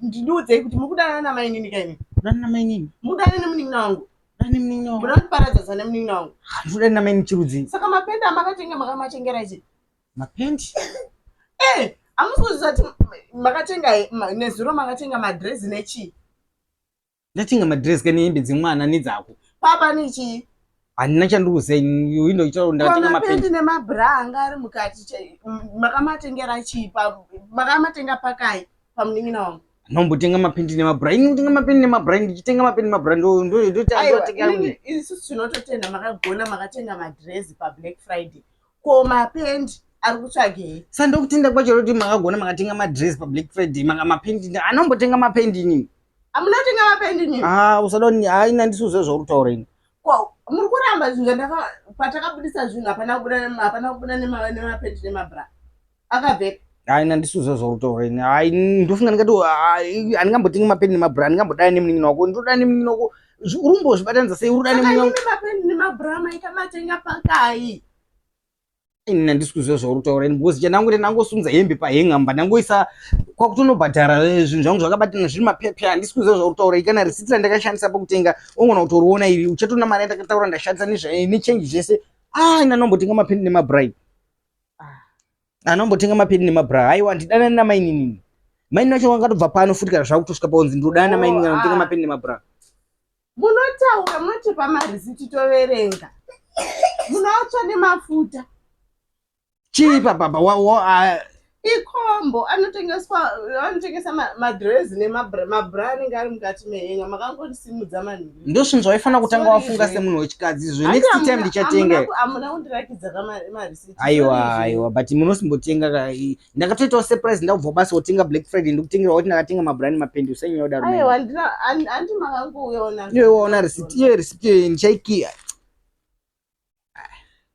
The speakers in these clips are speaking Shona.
Ndiudzei kuti muri kudanana namainini kaimi? Kudanana namainini? Muri kudanana nemunin'ina wangu? Kudanana nemunin'ina wangu? Muda kundiparadzanisa nemunin'ina wangu? Handikudani namaini chirudzi. Saka mapendi amakatenga makamatengera chii? Mapendi? Eh, hamusi kuziva kuti makatenga nezuro makatenga madhirezi nechii? Ndatenga madhirezi kane hembe dzemwana nedzako. Papa nechii? Handina chandiri kuziva ini ndochitaura ndakatenga mapendi nemabra anga ari mukati makamatengera chii? Makamatenga pakai pamunin'ina wangu? Nombotenga mapendi nemabra. Ini kutenga mapendi nemabra ndichitenga mapendi nemabra ndotenga. Isusu tinototenda makagona makatenga madhirezi paBlack Friday. Ko mapendi ari kutsvagei? Sa ndokutenda kwacho kuti makagona makatenga madress paBlack Friday, maka mapendi anombotenga mapendi inini. Hamuna kutenga mapendi inini? Ah, usada kuti hayi nandisuze zvauri kutaura ini. Ko muri kuramba zvinhu zvandaka patakabudisa zvinhu hapana kubuda hapana kubuda nemapendi nemabra. Akabvepi? Hayi nandisuze zvauri kutaura ini. Hayi ndofunga ndingati handingambotengi mapendi nemabra, handingambodai nemunin'ina wako. Ndodai nemunin'ina wako. Uri kumbozvibatanidza sei? Uri kudai nemunin'ina wako? Mapendi nemabra maita matenga pakai? Ini handisi kuziva zvauri kutaura ini because chandangoita ndangosunza hembe pahengamba ndangoisa kwakutonobhadhara eh, zvinhu zvangu zvakabatana zviri mapepe. Handisi kuziva zvauri kutaura kana risiti randakashandisa pakutenga ongona kutoriona iri uchatoona mari yandakataura ndashandisa nechange zvese. Ah, ini anombotenga mapendi nemabrai, anombotenga mapendi nemabra. Haiwa, ndidanani namainini. Maini vacho vangatobva pano futi kana zvakutosvika paunzi ndodana namainini kana kutenga, oh, ah. Mapendi nemabra. Munotaura munotipa marisiti toverenga, munotsva nemafuta. Chii pababa? Ikombo anotengeswa, anotengesa madhirezi nemabra anenge ari mukati mehenga. Makangosimudza manhu. Ndozvinhu zvawaifanira kutanga wafunga semunhu wechikadzi izvo. Next time ndichatenga. Hamuna kundirakidza marisiti. Aiwa, aiwa, but munosimbotenga. Ndakatoitawo surprise, ndakubva basa wotenga Black Friday ndikutengera wati ndakatenga mabrand mapendi. Usanyanya kudaro. Aiwa, handi makangouyaona. Iwe waona receipt, iye receipt ndichaikiya.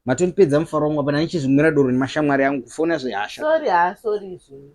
Matondipedza mufaro wangu apa, ndichizvimwira doro nemashamwari angu, kufona zvehasha. Sorry, ha, sorry zvenyu.